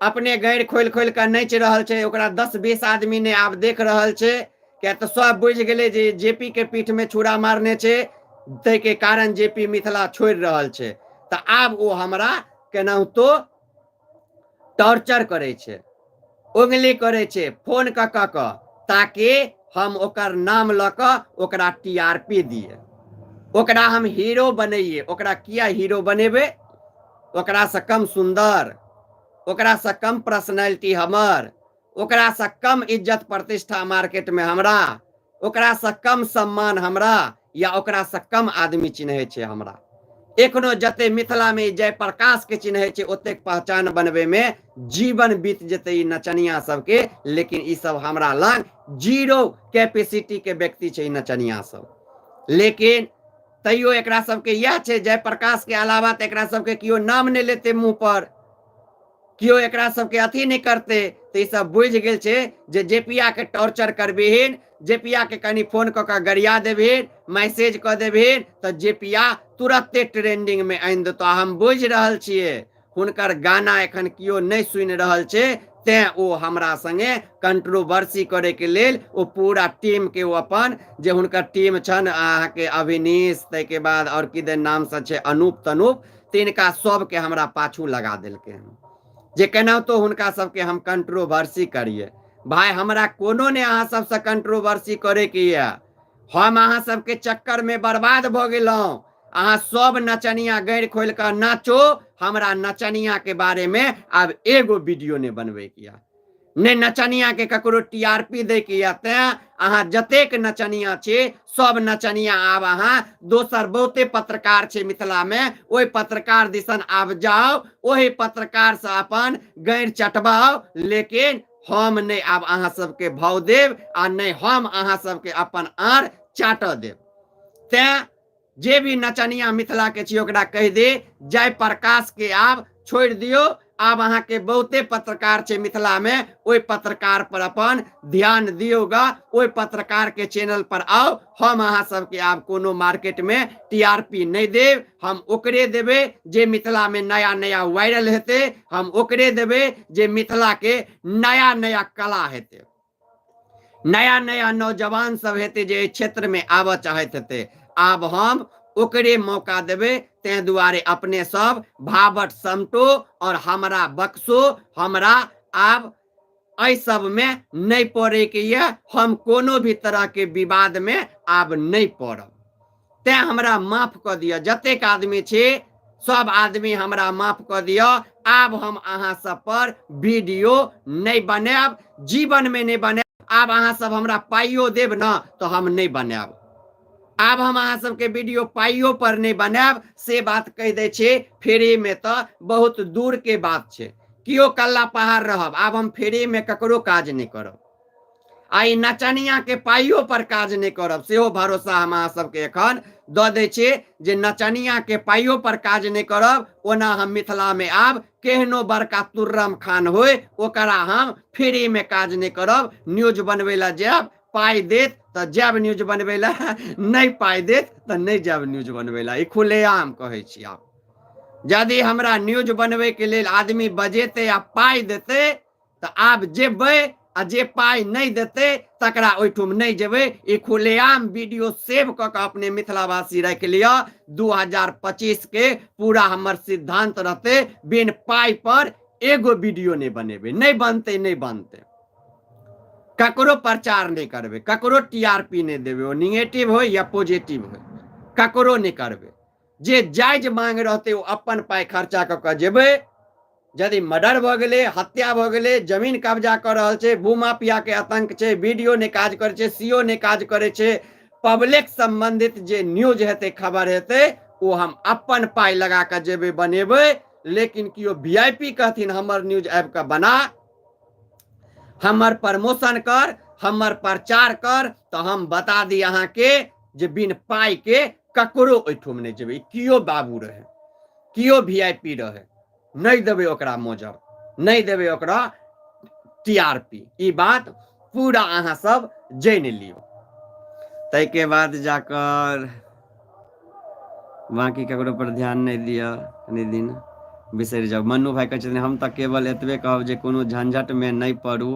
अपने गैर खोलि खोलि कऽ नाचि रहल छै, ओकरा 10-20 आदमी नहि आब देख रहल छै, किया तऽ सब बुझि गेलै जे जे पी के पीठमे छुरा मारने छै, ताहिके कारण जे पी मिथिला छोड़ि रहल छै। तऽ आब ओ हमरा केनाहितो टॉर्चर करै छै, उंगली करै छै फोन कऽ कऽ कऽ, ताकि हम ओकर नाम लऽ कऽ ओकरा टी आर पी दिए, ओकरा हम हीरो बनैए। ओकरा किया हीरो बनेबै? ओकरासँ कम सुन्दर, ओकरासँ कम पर्सनैलिटी हमर, ओकरासँ कम इज्जत प्रतिष्ठा मार्केटमे हमरा, ओकरासँ कम सम्मान हमरा, या ओकरासँ कम आदमी चिन्है छै हमरा। एखनो जते मिथिलामे जयप्रकाशके चिन्है छै ओतेक पहचान बनबैमे जीवन बीत जेतै ई नचनिया सबके, लेकिन ई सब हमरा लग जीरो कैपेसिटीके व्यक्ति छै ई नचनिया सब। लेकिन तैयो एकरा सबके इएह छै, जयप्रकाशके अलावा तऽ एकरा सबके केओ नाम नहि लेतै मुँह पर, केओ एकरा सबके अथी नहि करतै। तऽ ई सब बुझि गेल छै जे जेपिया के टॉर्चर करबिहीन, जेपिया के कनि फोन कऽ कऽ गरिया देबहीन, मैसेज कऽ देबहीन, तऽ जेपिया तुरते ट्रेंडिंग मे आनि देतौ। हम बुझि रहल छियै हुनकर गाना एखन केओ नहि सुनि रहल छै, तें ओ हमरा संगे कंट्रोवर्सी करैके लेल ओ पूरा टीम के ओ अपन जे हुनकर टीम छनि अहाँके अभिनीश, ताहिके बाद आओर की दे नामसँ छै अनूप तनूप, तिनका सबके हमरा पाछू लगा देलकै हन जे केनाहितो हुनका सबके हम कंट्रोवर्सी करियै। भाय हमरा कोनो नहि अहाँ सबसँ कंट्रोवर्सी करैके यऽ, हम अहाँ सबके चक्करमे बर्बाद भऽ गेलहुँ। अहाँ सब नचनिया गैर खोलि कऽ नाचो, हमरा नचनिया के बारेमे आब एगो वीडियो नहि बनबैके यऽ, नहि नचनिया के ककरो टी आर पी दै के यऽ। तें अहाँ जतेक नचनिया छी सब नचनिया आब अहाँ दोसर बहुते पत्रकार छै मिथिलामे, ओहि पत्रकार दिसन आब जाउ, ओहि पत्रकारसँ अपन गैर चटबाउ, लेकिन हम नहि आब अहाँ सबके भाव देब आ नहि हम अहाँ सबके अपन आर चाटऽ देब। तें जे भी नचनिया मिथिला के छी ओकरा कहि दे जयप्रकाश के आब छोड़ि दियौ, आब अहाँके बहुते पत्रकार छै मिथिला में, ओहि पत्रकार पर अपन ध्यान दियौ गा, ओहि पत्रकार के चैनल पर आउ। हम अहाँ सबके आब कोनो मार्केट में टी आर पी नहि देब, हम ओकरे देबै जे मिथिला में नया नया वायरल हेतै, हम ओकरे देबै जे मिथिला के नया नया कला हेतै, नया नया नौजवान सब हेतै जे एहि क्षेत्रमे आबऽ चाहैत हेतै, आब हम ओकरे मौका देबै। ताहि दुआरे अपने सब भावट समटो और हमरा बक्सो, हमरा आब एहि सबमे नहि पड़ैके यऽ, हम कोनो भी तरहके विवादमे आब नहि पड़ब, तेँ हमरा माफ कऽ दिअ। जतेक आदमी छी सब आदमी हमरा माफ कऽ दिअ, आब हम अहाँ सब पर वीडियो नहि बनायब, जीवनमे नहि बनायब। आब अहाँ सब हमरा पाइयो देब ने तऽ हम नहि बनायब, आब हम अहाँ सबके वीडियो पाइयो पर नहि बनायब, से बात कहि दै छी। फ्रीमे तऽ बहुत दूरके बात छै, केओ कल्ला पहाड़ रहब, आब हम फ्रीमे ककरो काज नहि करब, आ ई नचनिया के पाइयो पर काज नहि करब, सेहो भरोसा हम अहाँ सबके एखन दऽ दै छी जे नचनिया के पाइयो पर काज नहि करब। ओना हम मिथिला में आब केहनो बड़का तुर्रम खान होय ओकरा हम फ्री में काज नहि करब। न्यूज बनबै लए जायब, पाइ देत तऽ जायब न्यूज बनबै लए, नहि पाइ देत तऽ नहि जायब न्यूज बनबै लए, ई खुलेआम कहै छी। आब यदि हमरा न्यूज बनबैके लेल आदमी बजेतै आ पाइ देतै तऽ आब जेबै, आ जे पाइ नहि देतै तकरा ओहिठुम नहि जेबै। ई खुलेआम वीडियो सेव कऽ कऽ अपने मिथिलावासी राखि लिअ। 2025 के पूरा हमर सिद्धांत रहतै, बिन पाइ पर एगो वीडियो नहि बनेबै, नहि बनतै, नहि बनतै, ककरो प्रचार नहि करबै, ककरो टी आर पी नहि देबै, ओ निगेटिव होइ या पॉजिटिव होइ, ककरो नहि करबै। जे जायज मांग रहतै ओ अपन पाइ खर्चा कऽ कऽ जेबै। यदि मर्डर भऽ गेलै, हत्या भऽ गेलै, जमीन कब्जा कऽ रहल छै, भूमाफियाके आतंक छै, वीडियो नहि काज करै छै, सी ओ नहि काज करै छै, पब्लिक सम्बन्धित जे न्यूज हेतै, खबर हेतै, ओ हम अपन पाइ लगा कऽ जेबै बनेबै। लेकिन केओ वी I P कहथिन हमर न्यूज आबि कऽ बना, हमर प्रमोशन कर, हमर प्रचार कर, तऽ हम बता दी अहाँके जे बिन पाइ के ककरो ओहिठुम नहि जेबै। केओ बाबू रहै, केओ वी I P रहै, नहि देबै ओकरा मोजर, नहि देबै ओकरा टी आर पी। ई बात पूरा अहाँ सब जानि लियौ। ताहिके बाद जाकर बाँकी ककरो पर ध्यान नहि दिअ, कनि दिन बिसरि जाउ। मन्नू भाइ कहै छथिन, हम तऽ केवल एतबे कहब जे कोनो झंझटमे नहि पड़ू,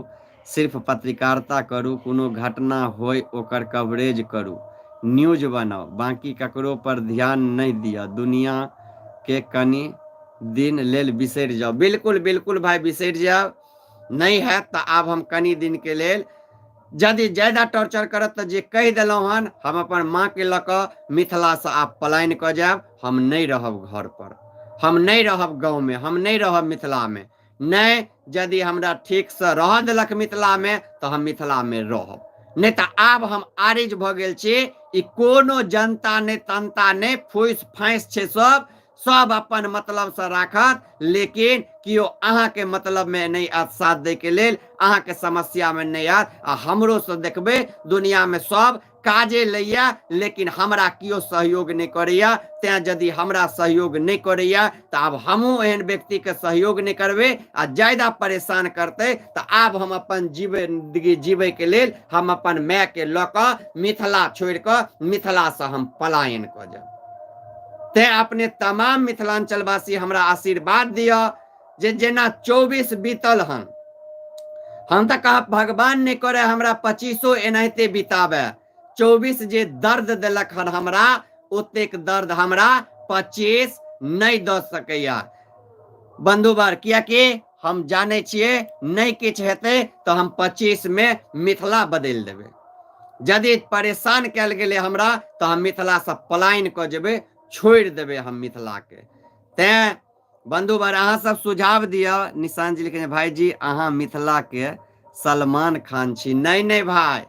सिर्फ पत्रकारिता करू, कोनो घटना होय ओकर कवरेज करू, न्यूज बनाउ, बाँकी ककरो पर ध्यान नहि दिअ, दुनियाके कनि दिन लेल बिसरि जाउ। बिल्कुल बिल्कुल भाइ, बिसरि जाउ। नहि हैत तऽ आब हम कनि दिनके लेल यदि ज्यादा टॉर्चर करत तऽ जे कहि देलहुँ हन, हम अपन माँके लऽ कऽ मिथिलासँ आब पलायन कऽ जायब। हम नहि रहब घर पर, हम नहि रहब गाँवमे, हम नहि रहब मिथिलामे। नहि यदि हमरा ठीकसँ रहऽ देलक मिथिलामे तऽ हम मिथिलामे रहब, नहि तऽ आब हम आरिज भऽ गेल छी। ई कोनो जनता नहि, तनता नहि, फूसि फाँसि छै सब, सब अपन मतलबसँ राखत, लेकिन केओ अहाँके मतलबमे नहि आयत साथ दैके लेल, अहाँके समस्यामे नहि आयत। आ हमरोसँ देखबै दुनिआँमे सब काजे लैया, लेकिन हमरा केओ सहयोग नहि करैया। तेँ यदि हमरा सहयोग नहि करैया तऽ आब हमहूँ एहन व्यक्तिके सहयोग नहि करबै। आ ज्यादा परेशान करतै तऽ आब हम अपन जिंदगी जीबैके लेल हम अपन मायके लऽ कऽ मिथिला छोड़ि कऽ मिथिलासँ हम पलायन कऽ जायब। तेँ अपने तमाम मिथिलाञ्चलवासी हमरा आशीर्वाद दिअ जे जेना 24 बीतल हन, हम तऽ कहब भगवान नहि करे हमरा 25 एनाहिते बिताबे। 24 जे दर्द देलक हन हमरा, ओतेक दर्द हमरा 25 नहि दऽ सकैया बंधुवर, कियाकि हम जानै छियै नहि किछु हेतै तऽ हम 25 मे मिथिला बदलि देबै। यदि परेशान कयल गेलै हमरा तऽ हम मिथिलासँ पलायन कऽ जेबै, छोड़ि देबै हम मिथिलाके। तैँ बंधुवर अहाँ सब सुझाव दिअ। निशान जी लिखने, भाईजी अहाँ मिथिलाके सलमान खान छी। नहि नहि भाई,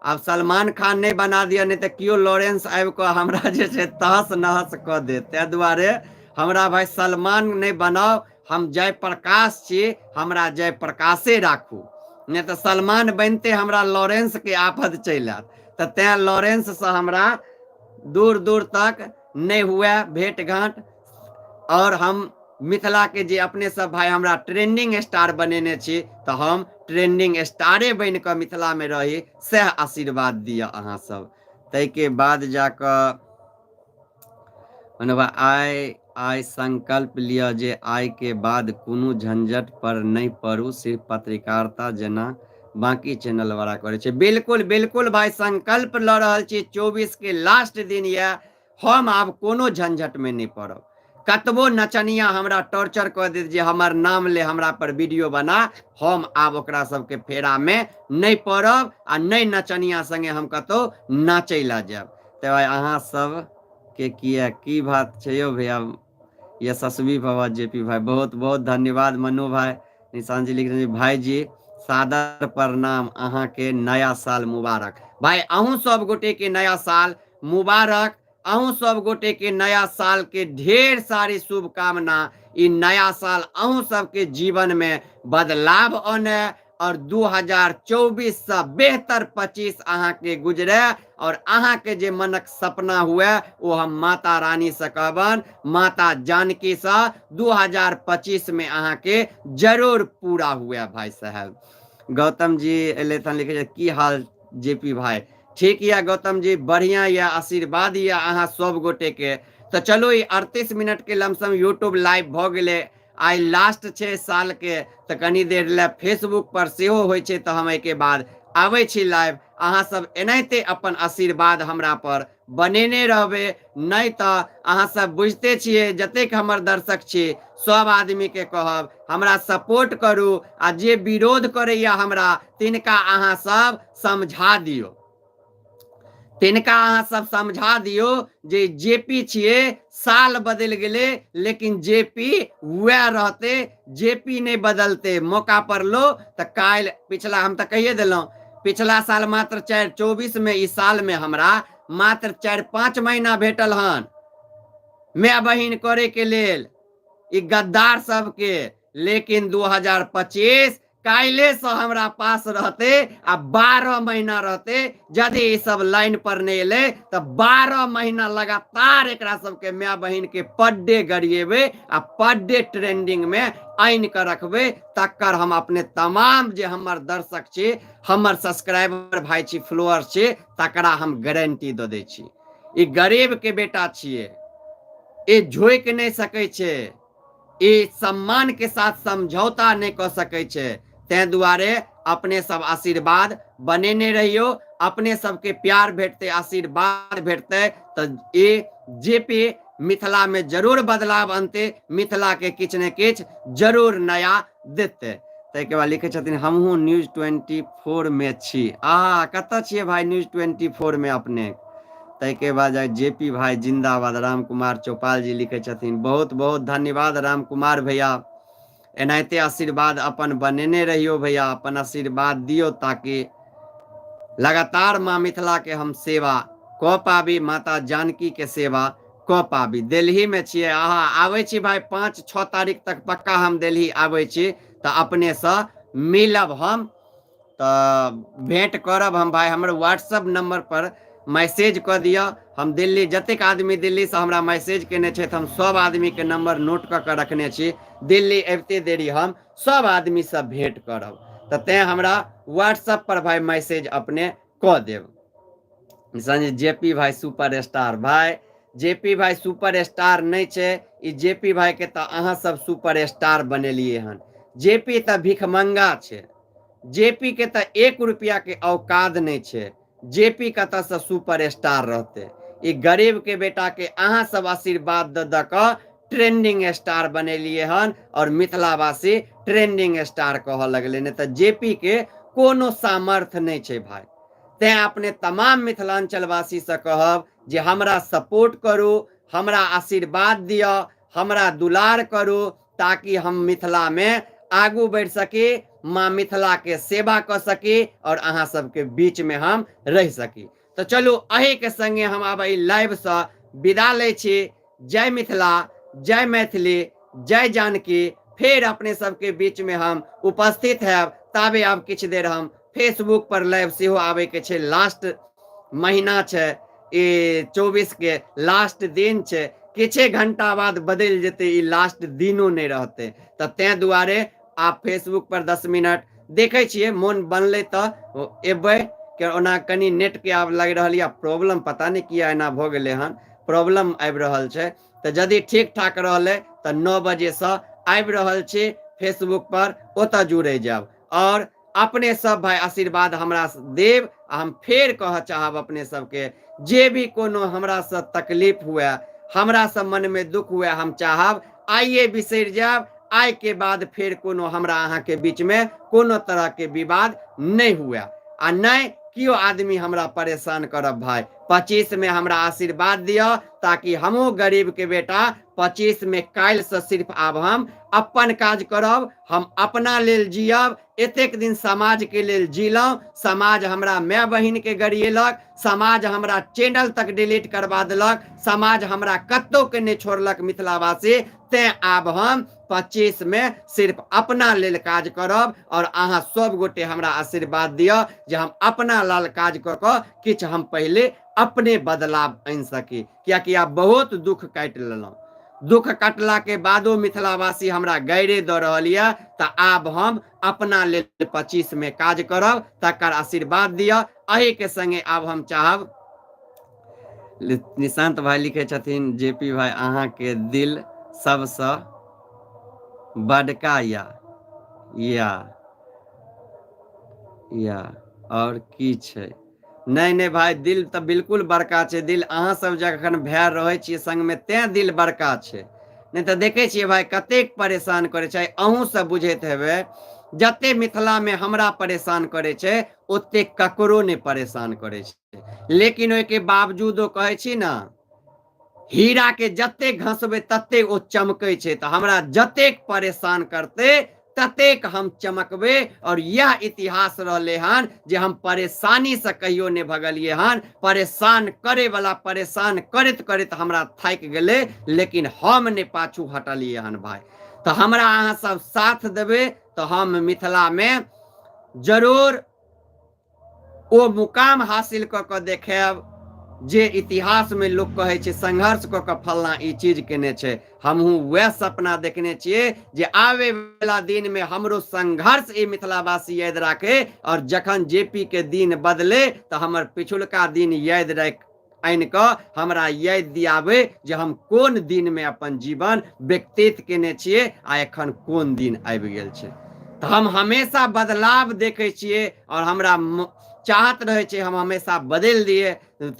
आब सलमान खान नहि बना दिअ, नहि तऽ केओ लॉरेंस आबि कऽ हमरा जे छै तहस नहस कऽ देत। ताहि दुआरे हमरा भाई सलमान नहि बनाउ, हम जयप्रकाश छी, हमरा जयप्रकाशे राखू, नहि तऽ सलमान बनिते हमरा लॉरेंसके आफत चलि आयत। तऽ तैँ लॉरेंससँ हमरा दूर दूर तक नहि हुए भेँट घाँट। और हम मिथिला के जे अपने सब भाई हमरा ट्रेंडिंग स्टार बनेने छी, तऽ हम ट्रेंडिंग स्टारे बनि कऽ मिथिला में रही, सएह आशीर्वाद दिअ अहाँ सब। ताहिके बाद जाकऽ मनोबा आइ आइ संकल्प लिअ जे आइ के बाद कोनो झंझट पर नहि पड़ू, सिर्फ पत्रकारिता जेना बाकी चैनल वाला करै छै। बिल्कुल बिल्कुल भाई, संकल्प लऽ रहल छी, 24 के लास्ट दिन यऽ, हम आब कोनो झंझटमे नहि पड़ब। कतबो नचनिया हमरा टॉर्चर कऽ देत जे हमर नाम ले, हमरा पर वीडियो बना, हम आब ओकरा सबके फेरामे नहि पड़ब आ नहि नचनिया संगे हम कतहु नाचै लए जायब। तऽ भाइ अहाँ सबके किए की बात छै यौ भैया? यशस्वी बाबा जे पी भाई, बहुत बहुत धन्यवाद। मनु भाई, निशान जी लिख रहे भाई जी सादर प्रणाम, अहाँ के नया साल मुबारक। भाई अहूँ सब गोटे के नया साल मुबारक, अहूँ सब गोटे के नया साल के ढेर सारी शुभकामना। ई नया साल अहूँ सबके जीवन में बदलाव अने और 2024 से बेहतर 25 अहाँ के गुजरे और अहाँ के जे मनक सपना हुए वो हम माता रानी से कहबन, माता जानकी से 2025 में अहाँ के जरूर पूरा हुए। भाई साहब गौतम जी एले तहन लिखे की हाल जेपी भाई? ठीक यऽ गौतम जी, बढ़िया यऽ, आशीर्वाद यऽ अहाँ सब गोटे के। तऽ चलू ई 38 मिनट के लमसम यूट्यूब लाइव भऽ गेलै। आइ लास्ट छै साल के, तऽ कनी देर लए फेसबुक पर सेहो होइ छै, तऽ हम एहिके बाद आबै छी लाइव। अहाँ सब एनाहिते अपन आशीर्वाद हमरा पर बनेने रहबै, नहि तऽ अहाँ सब बुझिते छियै जतेक हमर दर्शक छी सब आदमीके कहब हमरा सपोर्ट करू, आ जे विरोध करैया हमरा तिनका अहाँ सब समझा दियौ, तिनका अहाँ सब समझा दियौ जे जे पी छियै, साल बदलि गेलै लेकिन जे पी वएह रहतै, जे पी नहि बदलतै। मौका पर लो तऽ काल्हि पिछला हम तऽ कहिए देलहुँ, पिछला साल मात्र चारि चौबीस में ई साल में हमरा मात्र 4-5 महीना भेटल हन माय बहिन करे के लेल ई गद्दार सबके, लेकिन 2025 काल्हि से हमरा पास रहते आ 12 महीना रहते। यदि ई सब लाइन पर नहि एलै तऽ 12 महीना लगातार एकरा सबके माय बहिन के पर डे गरिएबै आ पर डे ट्रेंडिंग में आनि कऽ रखबै। तकर हम अपने तमाम जे हमर दर्शक छी, हमर सब्सक्राइबर भाई छी, फॉलोअर छी, तकरा हम गारंटी दऽ दै छी। ई गरीब के बेटा छियै, ई झुकि नहि सकै छै, ई सम्मान के साथ समझौता नहि कऽ सकै छै। ताहि दुआरे अपने सब आशीर्वाद बनेने रहियौ, अपने सबके प्यार भेटतै, आशीर्वाद भेटतै तऽ ई जे पी मिथिला में जरूर बदलाव अनतै, मिथिला के किछु ने किछु जरूर नया देतै। ताहिके बाद लिखै छथिन हमहूँ न्यूज 24 में छी। आ कतऽ छियै भाई न्यूज 24 में अपने? ताहिके बाद जे पी भाई जिंदाबाद। राम कुमार चौपाल जी लिखै छथिन बहुत बहुत धन्यवाद राम कुमार भैया, एनाहिते आशीर्वाद अपन बनेने रहियौ भैया, अपन आशीर्वाद दियौ ताकि लगातार माँ मिथिला के हम सेवा कऽ पाबी, माता जानकी के सेवा कऽ पाबी। दिल्ली में छियै अहाँ? आबै छी भाई, 5-6 तारीख तक पक्का हम दिल्ली आबै छी, तऽ अपनेसँ मिलब हम, तऽ भेंट करब हम भाई। हमर व्हाट्सअप नंबर पर मैसेज कऽ दिअ। हम दिल्ली जतेक आदमी दिल्लीसँ हमरा मैसेज केने छथि, हम सब आदमीके नंबर नोट कऽ कऽ रखने छी। दिल्ली अबिते देरी हम सब आदमीसँ भेंट करब, तऽ तेँ हमरा व्हाट्सअप पर भाई मैसेज अपने कऽ देब। संजय जे पी भाई सुपर स्टार। भाई जे पी भाई सुपर स्टार नहि छै, ई जे पी भाई के तऽ अहाँ सब सुपर स्टार बनेलिए हन। जे पी तऽ भिखमंगा छै, जे पी के तऽ 1 रुपया के औकात नहि छै, जे पी कतऽसँ सुपर स्टार रहतै? ई गरीब के बेटा के अहाँ सब आशीर्वाद दऽ दऽ कऽ ट्रेंडिंग स्टार बनेलिए हन और मिथिलावासी ट्रेंडिंग स्टार कहऽ लगलै, नहि तऽ जे पी के कोनो सामर्थ्य नहि छै भाई। तें अपने तमाम मिथिलांचलवासीसँ कहब जे हमरा सपोर्ट करू, हमरा आशीर्वाद दिअ, हमरा दुलार करू, ताकि हम मिथिलामे आगू बढ़ि सकी, माँ मिथिलाके सेवा कऽ सकी आओर अहाँ सबके बीचमे हम रहि सकी। तऽ चलू, अहीके संगे हम आब एहि लाइवसँ विदा लै छी। जय मिथिला, जय मैथिली, जय जानकी। फेर अपने सबके बीचमे हम उपस्थित हैब। ताबे आब किछु देर हम फेसबुक पर लाइव सेहो आबैके छै। लास्ट महीना छै ई, 24 के लास्ट दिन छै। किछे घंटा बाद बदलि जेतै, ई लास्ट दिनो नहि रहतै। तऽ तें दुआरे आब फेसबुक पर 10 मिनट देखै छियै, मोन बनलै तऽ एबै के। ओना कनि नेटके आब लागि रहल यऽ प्रॉब्लम, पता नहि किया एना भऽ गेलै हन, प्रॉब्लम आबि रहल छै। तऽ यदि ठीक ठाक रहलै तऽ 9 बजेसँ आबि रहल छी फेसबुक पर, ओतऽ जुड़े जायब। आओर अपने सब भाई आशीर्वाद हमरा देब। आ हम फेर कहऽ चाहब अपने सबके, जे भी कोनो हमरासँ तकलीफ हुए, हमरासँ मनमे दुख हुए, हम चाहब आइए बिसरि जायब। आइके बाद फेर कोनो हमरा अहाँके बीचमे कोनो तरहके विवाद नहि हुए आ नहि केओ आदमी हमरा परेशान करब। भाई, 25 मे हमरा आशीर्वाद दिअ ताकि हमहूँ गरीबके बेटा 25 मे काल्हिसँ सिर्फ आब हम अपन काज करब, हम अपना लेल जियब। एतेक दिन समाजके लेल जीलहुँ, समाज हमरा माय बहिनके गरिएलक, समाज हमरा चैनल तक डिलीट करबा देलक, समाज हमरा कतहु के नहि छोड़लक मिथिलावासी। तेँ आब हम 25 मे सिर्फ अपना लेल काज करब आओर अहाँ सब गोटे हमरा आशीर्वाद दिअ जे हम अपना लेल काज कऽ कऽ किछु हम पहिले अपने बदलाव आनि सकी, कियाकि आब बहुत दुख काटि लेलहुँ। दुख काटलाके बादो मिथिलावासी हमरा गाइरे दऽ रहल यऽ, तऽ आब हम अपना लेल 25 मे काज करब, तकर आशीर्वाद दिअ। एहिके संगे आब हम चाहब, निशांत भाई लिखै छथिन, जे पी भाई अहाँके दिल सबसँ बड़का या या या आओर की छै? नहि नहि भाई, दिल तऽ बिल्कुल बड़का छै। दिल अहाँ सब जखन भए रहै छियै संगमे तें दिल बड़का छै, नहि तऽ देखै छियै भाई कतेक परेशान करै छै। अहूँ सब बुझैत हेबै, जते मिथिलामे हमरा परेशान करै छै ओते ककरो नहि परेशान करै छै। लेकिन ओहिके बावजूदो कहै छी ने, हीराके जतेक घसबै ततेक ओ चमकै छै। तऽ हमरा जतेक परेशान करतै ततेक हम चमकबै। और यह इतिहास रहलै हन जे हम परेशानीसँ कहियो नहि भगलियै हन। परेशान करे वाला परेशान करैत करैत हमरा थाकि गेलै, लेकिन हम नहि पाछू हटलियै हन भाई। तऽ हमरा अहाँ सब साथ देबै तऽ हम मिथिलामे जरूर ओ मुकाम हासिल कऽ कऽ देखायब जे इतिहासमे लोक कहै छै संघर्ष कऽ कऽ फल्लाँ ई चीज केने छै। हमहूँ वएह सपना देखने छियै जे आबै वाला दिनमे हमरो संघर्ष ई मिथिलावासी याद राखे और जखन जे पी के दिन बदले तऽ हमर पिछुलका दिन याद राखि। आनि कऽ हमरा याद दियाबै जे हम कोन दिनमे अपन जीवन व्यतीत केने छियै आ एखन कोन दिन आबि गेल छै। तऽ हम हमेशा बदलाव देखै छियै आओर हमरा चाहत रहै छै हम हमेशा बदलि दियै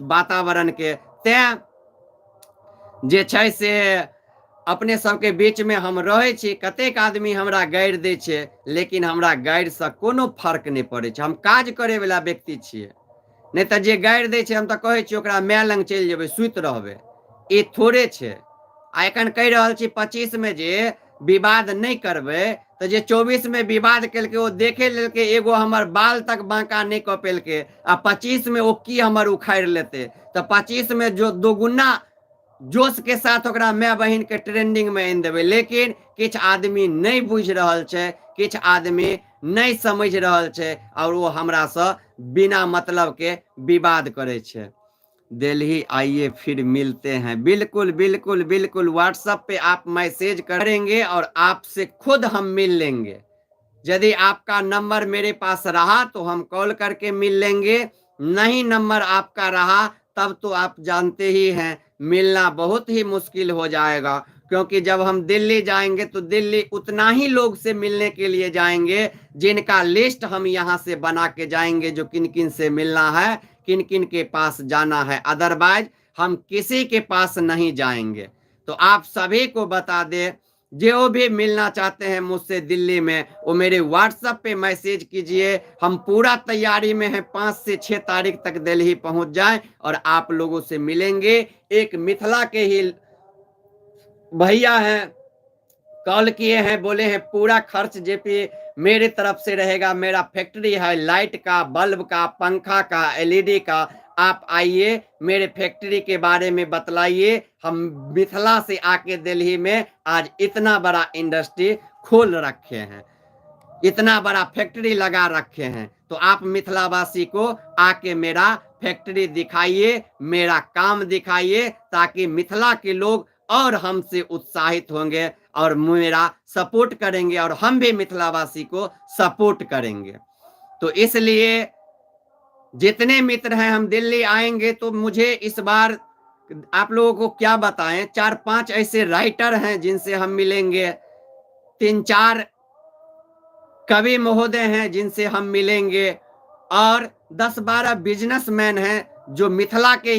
वातावरणके। तैँ जे छै से अपने सबके बीचमे हम रहै छी। कतेक आदमी हमरा गारि दै छै, लेकिन हमरा गारिसँ कोनो फर्क नहि पड़ै छै। हम काज करैवला व्यक्ति छियै। नहि तऽ जे गारि दै छै, हम तऽ कहै छियै ओकरा माय लग चलि जेबै, सुति रहबै, ई थोड़े छै। आ एखन कहि रहल छी 25मे जे विवाद नहि करबै, तऽ जे 24मे विवाद केलकै ओ देखे लेलकै, एगो हमर बाल तक बाँका नहि कऽ पेलकै, आ 25मे ओ की हमर उखाड़ि लेतै? तऽ 25मे जो दोगुना जोश के साथ ओकरा माय बहिन के ट्रेंडिंग में आनि देबै। लेकिन किछु आदमी नहि बुझि रहल छै, किछु आदमी नहि समझि रहल छै आओर ओ हमरासँ बिना मतलब के विवाद करै छै। दिल्ली आइए, फिर मिलते हैं। बिल्कुल बिल्कुल बिल्कुल, व्हाट्सएप पे आप मैसेज करेंगे और आपसे खुद हम मिल लेंगे। यदि आपका नंबर मेरे पास रहा तो हम कॉल करके मिल लेंगे, नहीं नंबर आपका रहा तब तो आप जानते ही हैं, मिलना बहुत ही मुश्किल हो जाएगा। क्योंकि जब हम दिल्ली जाएंगे तो दिल्ली उतना ही लोग से मिलने के लिए जाएंगे जिनका लिस्ट हम यहाँ से बना के जाएंगे, जो किन किन से मिलना है, किन किन के पास जाना है। अदरवाइज हम किसी के पास नहीं जाएंगे। तो आप सभी को बता दे, जो भी मिलना चाहते हैं मुझसे दिल्ली में, वो मेरे व्हाट्सएप पे मैसेज कीजिए। हम पूरा तैयारी में हैं, 5 से 6 तारीख तक दिल्ली पहुंच जाएं और आप लोगों से मिलेंगे। एक मिथिला के ही भैया हैं, कॉल किए हैं, बोले हैं पूरा खर्च जेपी मेरे तरफ से रहेगा, मेरा फैक्ट्री है लाइट का, बल्ब का, पंखा का, एलईडी का, आप आइए, मेरे फैक्ट्री के बारे में बतलाइए। हम मिथिला से आके दिल्ली में आज इतना बड़ा इंडस्ट्री खोल रखे हैं, इतना बड़ा फैक्ट्री लगा रखे हैं, तो आप मिथिलावासी को आके मेरा फैक्ट्री दिखाइए, मेरा काम दिखाइए, ताकि मिथिला के लोग और हमसे उत्साहित होंगे और मेरा सपोर्ट करेंगे और हम भी मिथिलावासी को सपोर्ट करेंगे। तो इसलिए जितने मित्र हैं, हम दिल्ली आएंगे तो मुझे इस बार आप लोगों को क्या बताएं, चार पांच ऐसे राइटर हैं जिनसे हम मिलेंगे, तीन चार कवि महोदय हैं जिनसे हम मिलेंगे और 10-12 बिजनेसमैन हैं जो मिथिला के